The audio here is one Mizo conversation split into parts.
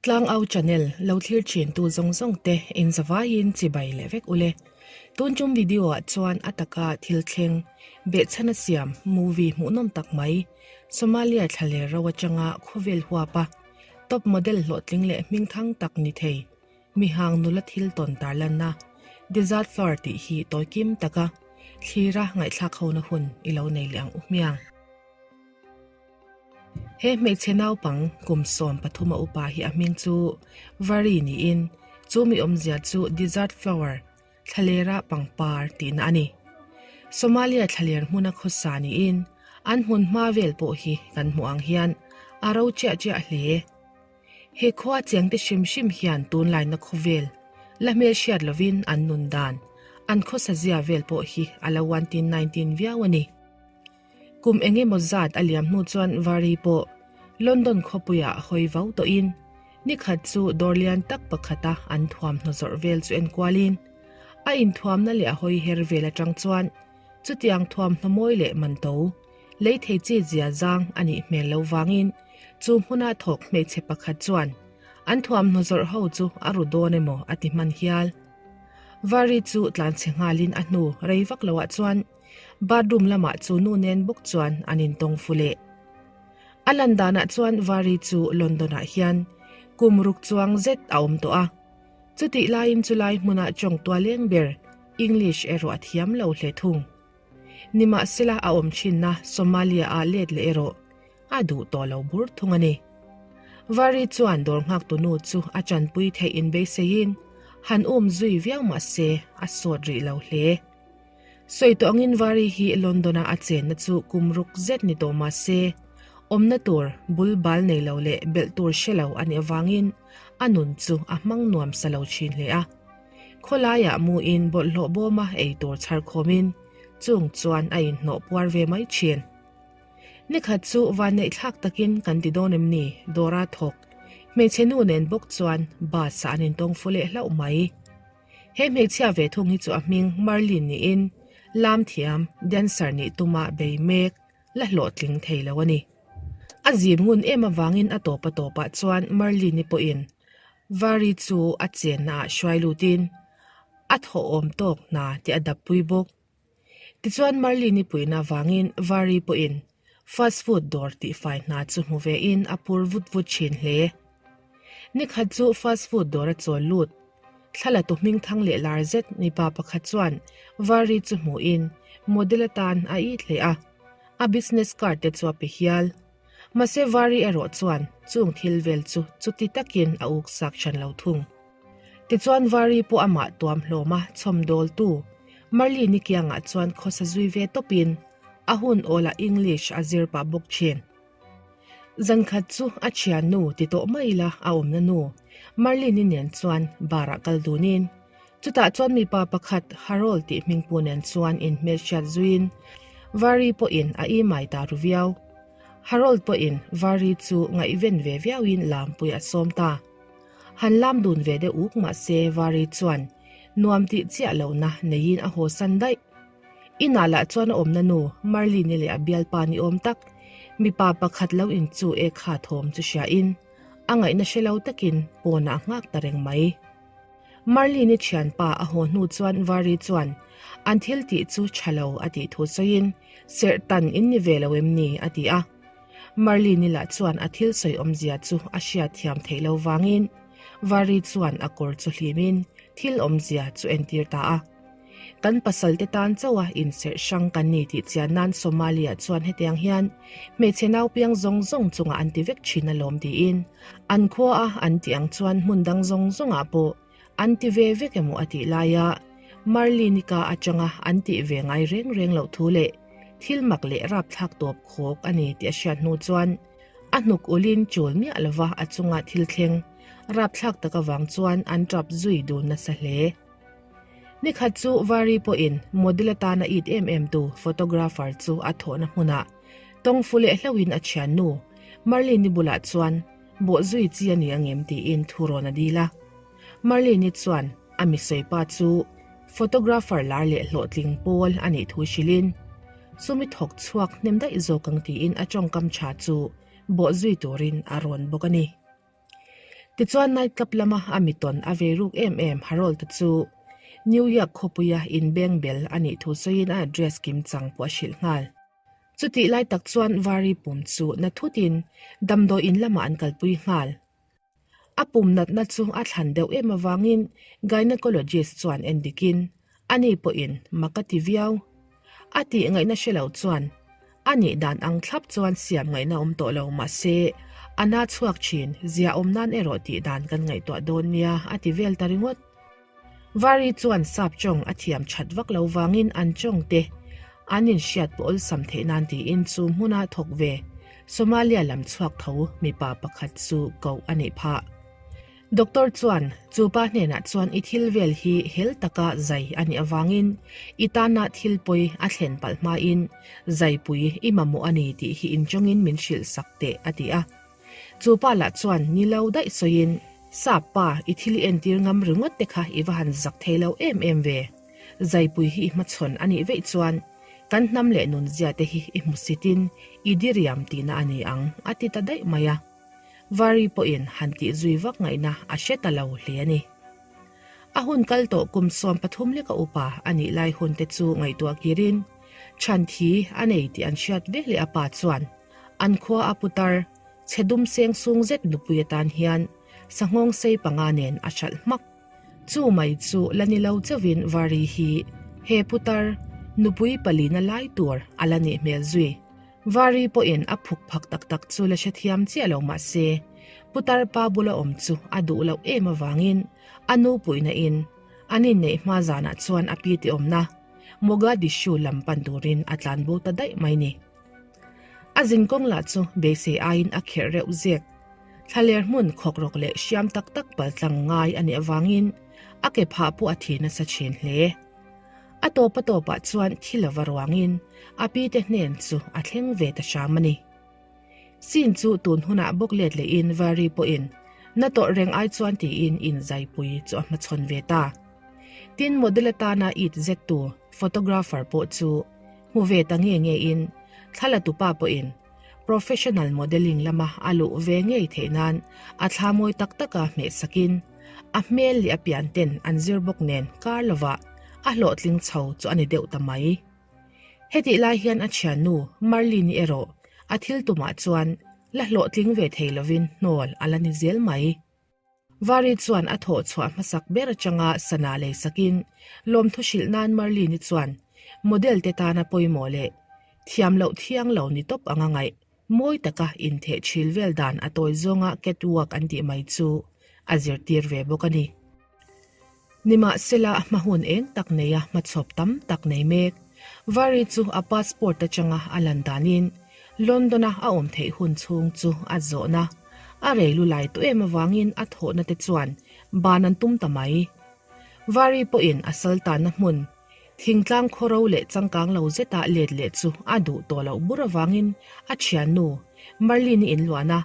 Tlangau channel lo thlir thin tu zawng zawng te in zavaiin chibai leh vek ule. Tun tum video ah chuan a taka thil thleng behchhana siam movie hmuhnawm tak mai Somalia thlaler ro atanga khawvel huapa top model hlawhtling leh hmingthang tak ni thei mihang nula thil tawn tarlanna Desert Flower tih hi tawikim taka thlira ngaihthlak hona hun i lo nei leh ang u hmiang. He hmeichhe naupang kum 13 a upa hi a hming chu Vari niin chu mi awmzia chu Desert Flower thlalera pangpar tihna a ni. Somalia thlaler hmuna khawsa niin an hmun hma vel pawh hi kan hmuh ang hian a ro chiah chiah hle. He khua chengte hrim hrim hian tunlaina khawvel la hmelhriat lovin an nun dan, an khawsa zia vel pawh hi a lo 1919 viau a ni. Kum eng emaw zat a liam hnu chuan Vari pawh London khawpuiah hawi vau tawhin ni khat chu dawr lian tak pakhata an thuamhnaw zawrh vel chu enkualin a inthuamna leh a hawi her vel atang chuan chutiang thuamhnaw mawi leh manto lei thei chi zia zang a nih hmel lo vangin chu hmuna thawk hmeichhe pakhat chuan an thuamhnaw zawrh ho chu a ru dawn emaw a ti hman hial. Vari chu tlanchhe nghalin a hnu rei vak loah chuan Bathroom lamah chu nu nen bawk chuan an intawng fu leh. A lan danah chuan Vari chu London-ah hian kum ruk chuang zet a awm tawh a. Chutih laiin chulai hmuna tawngtua leng ber English erawh a thiam lo hle thung. Nimahsela a awm thinna Somalia-ah let leh erawh a duh tawh lo bur thung a ni. Vari chuan dawr nghaktu nu chu a chanpui theih inbeiseiin han um zui viau mah se a sawt rih lo hle. Sawi tawh angin Vari hi London-a a chenna chu kum ruk zet ni tawh mah se, awmna tur bul bal nei lo leh belh tur hre lo a nih avangin a nun chu a hmang nuam sa lo thin hle a. Khawlaiah muin bawlhhlawh bawma ei tur chhar khawmin chung chuan a inhnawh puar ve mai thin. Nikhat chu vanneihthlak takin kan ti dawn em ni? Dawra thawk hmeichhe nu nen bawk chuan bus-ah an intawng fu leh hlauh mai. He hmeichhia ve thung hi chu a hming Marlene niin lam thiam, dancer nih tuma bei mek la hlawhtling thei lo a ni. A zim ngun em avangin a tawp a tawpah chuan Marlene-i pawhin Vari chu a chenna ah hruai lutin a thawhawm tawk hna tih a dappui bawk. Tichuan Marlene-i puihna avangin Vari pawhin fast food dawr tihfai hna chu hmu vein a phur vut vut thin hle. Nikhat chu fast food dawr a chawl lut. Thlalatu hmingthang leh lar zet mipa pakhat chuan Vari chu hmuhin model atan a it hle a, a business card te chu a pe hial. Mahse Vari erawh chuan chung thil vel chu chuti takin a uksak hran lo thung. Tichuan Vari pawh amah tuam hlawma chhawmdawltu Marlene-i kiangah chuan khawsa zui ve tawpin a hun awlah English a zir pah bawk thin. Zankhat chu a thiannu ti tawh mai ila a awmna nu Marlene-i nen chuan bar-ah kal dunin chutah chuan mipa pakhat Harold tih hmingpu nen chuan inhmelhriat zuiin Vari pawhin a imai ta ru viau. Harold pawhin Vari chu ngaihven ve viauin lampui a sawm ta. Han lam dun ve deuh uk mah se Vari chuan nuam tih chiah lohna neiin a haw san daih. Inah lah chuan a awmna nu Marlene-i leh a bialpa ni awm tak mipa pakhat lo inchu e kha thawm chu hriain a ngaihna hre lo takin pawnah a nghak ta reng mai. Marlene-i thianpa a haw hnu chuan Vari chuan an thil tih chu tha lo a tih thu sawiin serh tan in ni ve lo em ni a ti a. Marlene-i lah chuan a thil sawi awmzia chu a hriat thiam theih lo vangin Vari chuan a kawr chu hlimin thil awmzia chu entir ta a. Kan pasalte tan chauha inserh hrang kan ni tih chian nan Somalia chuan hetiang hian hmeichhe naupiang zawng zawng chungah an ti vek thin alawm tiin an khua a an tih ang chuan hmun dang zawng zawngah pawh an ti ve vek emaw a tih laia Marlene-i ka atanga an tih ve ngai reng reng loh thu leh thil mak leh rapthlak tawp khawk a ni tih a hriat hnu chuan a hnuk ulin chul miah lova a chunga thil thleng rapthlak tak avang chuan an tap zui dun nasa hle. Nikhat chu Vari pawhin model atana it em em tu photographer chu a thawhna hmunah tawng fu leh hlauhin a thiannu Marlene-i bulah chuan bawhzui chi a ni angem tiin thu rawn a dil a. Marlene-i chuan a misawi pa chu photographer lar leh hlawhtling pawl a nih thu hrilhin chumi thawk chhuak hnem daih zawk ang tiin a tawngkam tha chu bawhzui turin a rawn bawk a ni. Tichuan night club lama a mi tawn a vei ruk em em Harold-a chu New York khawpuia inbeng bel a nih thu sawiin a address kim chang pawh a hrilh nghal. Chutih lai tak chuan Vari pum chu na thutin damdawi in lamah an kalpui nghal. A pum natna chu a thlan deuh em avangin gynecologist chuan en dikin ani pawhin mak a ti viau. A tih ngaihna hre lo chuan a nih dan ang thlap chuan siam ngaihna awm tawh lo mahse a na chhuak thin zia awm nan erawh tih dan kan ngaihtuah dawn nia a ti vel ta ringawt. Vari chuan sap tawng a thiam that vak lo vangin an tawng te an inhriat pawh awlsam theih nan tiin chu hmuna thawk ve Somalia lam chhuak tho mipa pakhat chu koh a neih phah. Doctor chuan chu pa hnenah chuan i thil vel hi hel taka zai a nih avangin i tana thil pawi a thlen palh hmain zaipui i mamawh a ni tih hi intawngin min hrilh sak teh a ti a. Chu pa lah chuan ni lo daih sawiin, Sap pa, i thil i entir ngam ringawt te kha i va han zak thei lo em em ve. Zaipui hi i hmachhawn a nih veih chuan kan hnam leh nunzia te hi i hmusitin i diriam tihna a ni ang, a ti ta daih mai a. Vari pawhin han tih zui vak ngaihna a hre ta lo hle a ni. A hun kal tawh kum 13 leka upa a nih lai hun te chu ngaihtuah kirin chhan thi a nei tih an hriat ve leh a pa chuan An khua a putar, chhe dum seng sung zet nupui atan hian sanghawng sei panga nen a hralh hmak. Chu mai chu la ni lo chauhin Vari hi he putar, nupui palina lai tur a la nih hmel zui. Vari pawhin a phuk phak tak tak chu la hrethiam chiah lo mah se, putar pa bula awm chu a duh loh em avangin a nu puihna in an inneih hma zanah chuan a pi ti awmna Mogadishu lam pan turin a tlanbo ta daih mai ni. A zinkawng lah chu beisei aiin a kherh reuh zek. Thlaler hmun khawkrawk leh hriam tak tak paltlang ngai a nih avangin a ke phah pawh a thi nasa thin hle. A tawp a tawpah chuan thi lova ruangin a pi te hnen chu a thleng ve ta hram a ni. Scene chu tun hunah bawk let lehin Vari pawhin na tawrh reng ai chuan tiin inzaipui chu a hmachhawn ve ta. Tin model atana it zettu photographer pawh chu Hmu ve ta nge nge in, thla la tupa pawhin professional modelling lama a luh ve ngei theih nan a thla mawi tak taka hmeh sakin a hmel leh a pian ten an zir bawk nen kar lovah a hlawhtling chho chu a ni deuh ta mai. Hetih lai hian a thiannu Marlene-i erawh a thil tumah chuan la hlawhtling ve thei lovin hnawl a la ni zel mai. Vari chuan a thawh chhuah hmasak ber atanga sana lei sakin lawmthu hrilh nan Marlene-i chuan model te tana pawimawh leh thiam loh thiang lo ni tawp anga ngaih mawi taka intheh thil vel dan a tawi zawnga catwalk an tih mai chu a zirtir ve bawk a ni. Nimahsela a hma hun eng tak neia hmachhawp tam tak nei mek. Vari chu a passport atanga a lan danin London-a a awm theih hun chhung chu a zawhna a rei lu lai tawh em avangin a thawhna te chuan ban an tum ta mai. Vari pawhin a sal tanna hmun thingtlang khawro leh changkang lo zeta let leh chu a duh tawh loh bur avangin a thiannu Marlene-i inluahna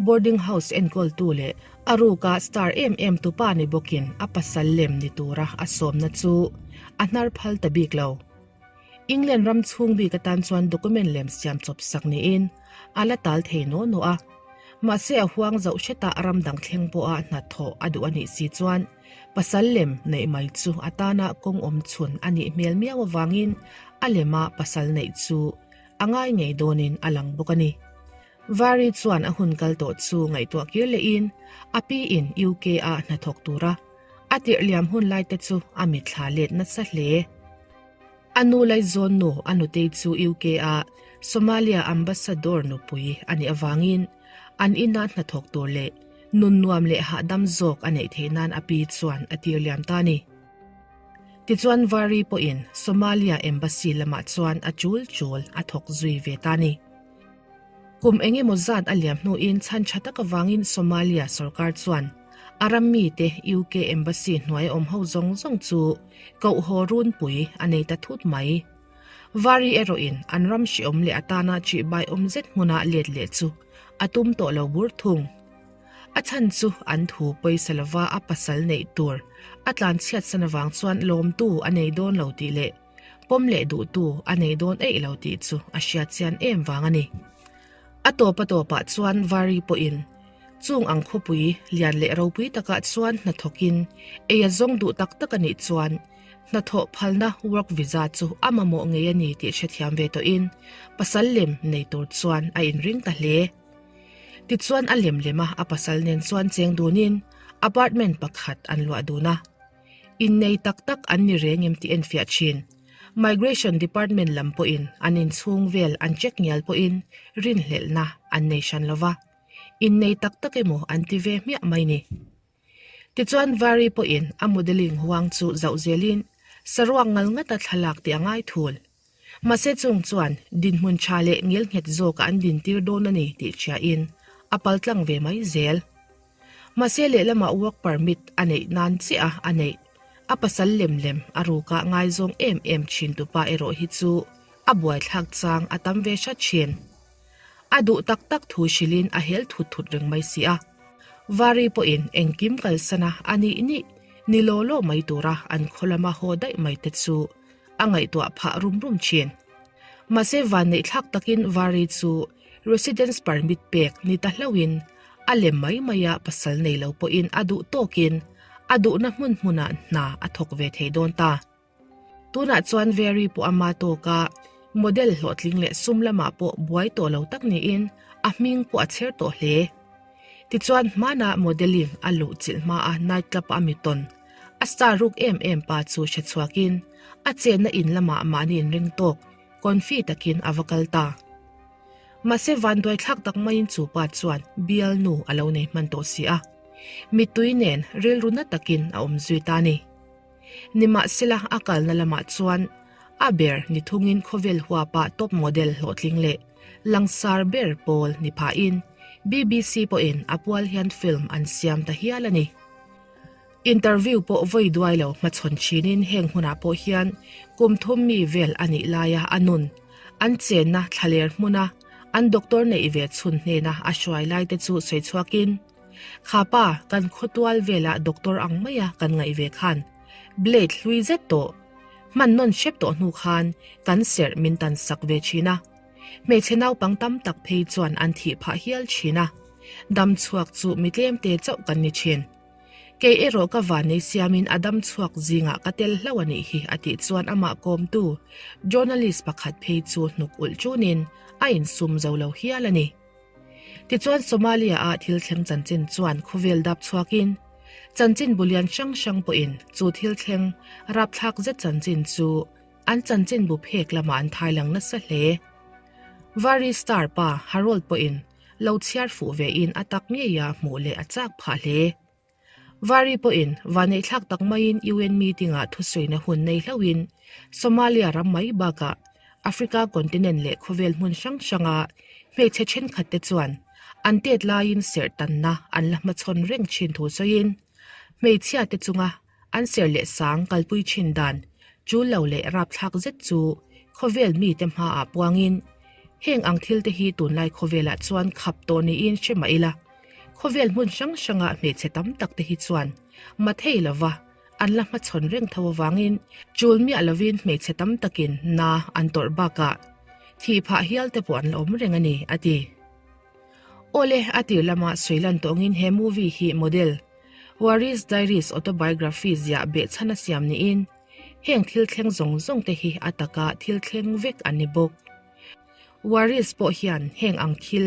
Boarding house enkawltu leh a ruka star em em tupa ni bawkin a pasal lem ni tura a sawmna chu a hnar phal ta bik lo. England ram chhung bik atan chuan document lem siam chawp sak niin a la tal thei naw naw a. Mahse a huang zoh hretah ram dang thleng pawha hnathawh a duh a nih si chuan pasal lem neih mai chu a tana kawng awm chhun a nih hmel miau avangin a lema pasal neih chu a ngai ngei dawnin a lang bawk a ni. Vari chuan a hun kal tawh chu ngaihtuah kir lehin a pi in UK ah hnathawk tura a tirh liam hun lai te chu a mitthla let nasa hle. A nu laizawn nu a nutei chu UK ah Somalia Ambassador nupui a nih avangin an ina hnathawk tur leh nun nuam leh hahdam zawk a neih theih nan a pi chuan a tir liam ta a ni. Tichuan Vari pawhin Somalia Embassy lamah chuan a chul chul a thawk zui ve ta a ni. Kum eng emaw zat a liam hnuin chhan tha tak avangin Somalia sorkar chuan a ram mite UK Embassy hnuaia awm ho zawng zawng chu koh haw runpui a nei ta thut mai. Vari erawhin an ram hriawm leh atana ṭihbai awm zet hmuna let leh chu a tum tawh lo bur thung. A chhan chu an thu pawisa lova a pasal neih tur a tlanchhiatsan avang chuan lawmtu a nei dawn lo tih leh Pawm leh duhtu a nei dawn eih lo tih chu a hriat chian em vang a ni. A tawp a tawpah chuan Vari pawhin. Chung ang khawpui lian leh ropui takah chuan hnathawkin ei a zawng duh tak tak a nih chuan hnathawh phalna work visa chu a mamawh ngei a ni tih hrethiam ve tawhin pasal lem nei tur chuan a inring ta hle. Tichuan a lem lem a, a pasal nen chuan cheng dunin apartment pakhat an luah dun a. Innei tak tak an ni reng em tih enfiah thin. Migration Department lam pawhin an inchhung vel an check ngial pawhin rinhlelhna an nei hran lo va. Innei tak tak emaw an ti ve hmiah mai ni. Tichuan Vari pawhin a modelling huang chu zauh zelin saruak ngal ngata thlalak tih a ngai thul. Mahse chung chuan dinhmun tha leh ngelnghet zawkah an dintir dawn a ni tih hriain a paltlang ve mai zel. Mahse lehlamah work permit a neih nan chiah a a neih. A pasal lem lem a rukah ngaizawng em em thin tupa erawh hi chu a buaithlak chang a tam ve hrat thin. A duh tak tak thu hrilhin a hel thut thut reng mai si a. Vari pawhin engkim kalsana a nih nih ni law law mai tura an khaw lama haw daih mai te chu a ngaihtuah phah rum rum thin. Mahse vanneihthlak takin Vari chu residence permit pek ni ta hlauhin a lem mai mai a pasal nei lo pawhin a duh tawkin a duhna hmun hmunah hna a thawk ve thei dawn ta. Tunah chuan Very pawh ama tawka model hlawhtling leh sum lamah pawh buai tawh lo tak niin a hming pawh a chher tawh hle. Tichuan hmana modelling a luh chilh hmaa night club a mi tawn a star ruk em em pa chu hre chhuakin a chenna in lamah mahni inring tawk confi takin a va kal ta. Mahse vanduai thlak tak maiin chu pa chuan bialnu a lo nei hman tawh si a, mittui nen rilru na takin a awm zui ta a ni. Nimahsela a kalna lamah chuan a ber ni thungin khawvel huapa top model hlawhtling leh langsar ber pawl ni phahin BBC pawhin a pual hian film an siam ta hial a ni. Interview pawh vawi duai lo hmachhawn thinin heng hunah pawh hian kum thum mi vel a nih laia a nun an chenna thlaler hmuna an doctor neih ve chhun hnena a hruai lai te chu sawi chhuakin Kha pa, kan khawtual velah doctor ang maia kan ngaih ve khan blade hlui zet tawh, hman nawn hrep tawh hnu khan kan serh min tan sak ve thin a. Hmeichhe naupang tam tak phei chuan an thih phah hial thin a, dam chhuak chu mi tlem te chauh kan ni thin. Kei erawh ka vannei siamin a dam chhuak zingah ka tel hlauh a nih hi a tih chuan amah kawmtu journalist pakhat phei chu hnuk ulh tunin a insum zo lo hial a ni. Tichuan Somalia-a thil thleng chanchin chuan khawvel dap chhuakin chanchin bu lian hrang hrang pawhin chu thil thleng rapthlak zet chanchin chu an chanchin bu phek lamah an thai lang nasa hle. Vari star pa Harold pawhin lo chhiar fuh vein a tak ngeia hmuh leh a chak phah hle. Vari pawhin vaneihthlak tak maiin UN meeting-ah thusawiina hun nei hlauhin Somalia ram mai bakah Africa continent leh khawvel hmun hrang hranga hmeichhe thenkhatte chuan an tet laiin serh tanna an la hmachhawn reng thin thu sawiin hmeichhiate chunga an serh leh sang kalpui thin dan chul lo leh rapthlak zet chu khawvel mite hmaah puangin heng ang thilte hi tunlai khawvelah chuan khap tawh niin hre mah ila. Khawvel hmun hrang hranga hmeichhe tam tak te hi chuan mathei lova an la hmachhawn reng tho avangin chul miah lovin hmeichhe tam takin na an tawrh bakah thih phah hial te pawh an la awm reng a ni, a ti. Awle, a tir lama sawi lan tawngin he movie hi model Waris Diaries autobiography ziah behchhan a siam niin heng thil thleng zawng zawng te hi a taka thil thleng vek an ni bawk. Waris pawh hian heng ang thil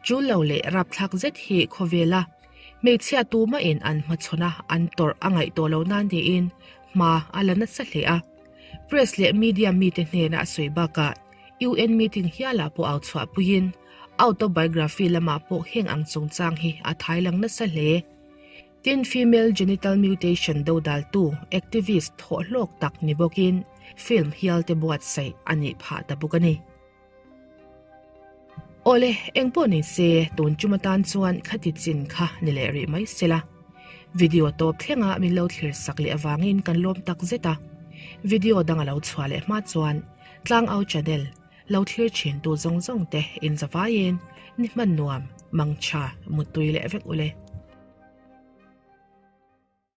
chul lo leh rapthlak zet hi khawvela hmeichhia tumahin an hmachhawn a, an tawrh a ngaih tawh lo nan tiin hma a la nasa hle a. Press leh media mite hnena a sawi bakah UN meeting hialah pawh au chhuahpuiin autobiography lamah pawh heng ang chungchang hi a thailang nasa hle. Tin, female genital mutation dodaltu activist thawhhlawk tak ni bawkin film hialte buatsaih a nih phah ta bawk a ni. Awle, engpawh ni se, tun tum atan chuan khati chin kha ni leh rih mai sela. Video tawp thlenga min lo thlir sak leh avangin kan lawm tak zet a. Video dang a lo chhuah leh hma chuan Tlangau Channel lo thlir thintu zawng zawng te inzavaiin ni hman nuam, mangtha, muttui leh vek ule.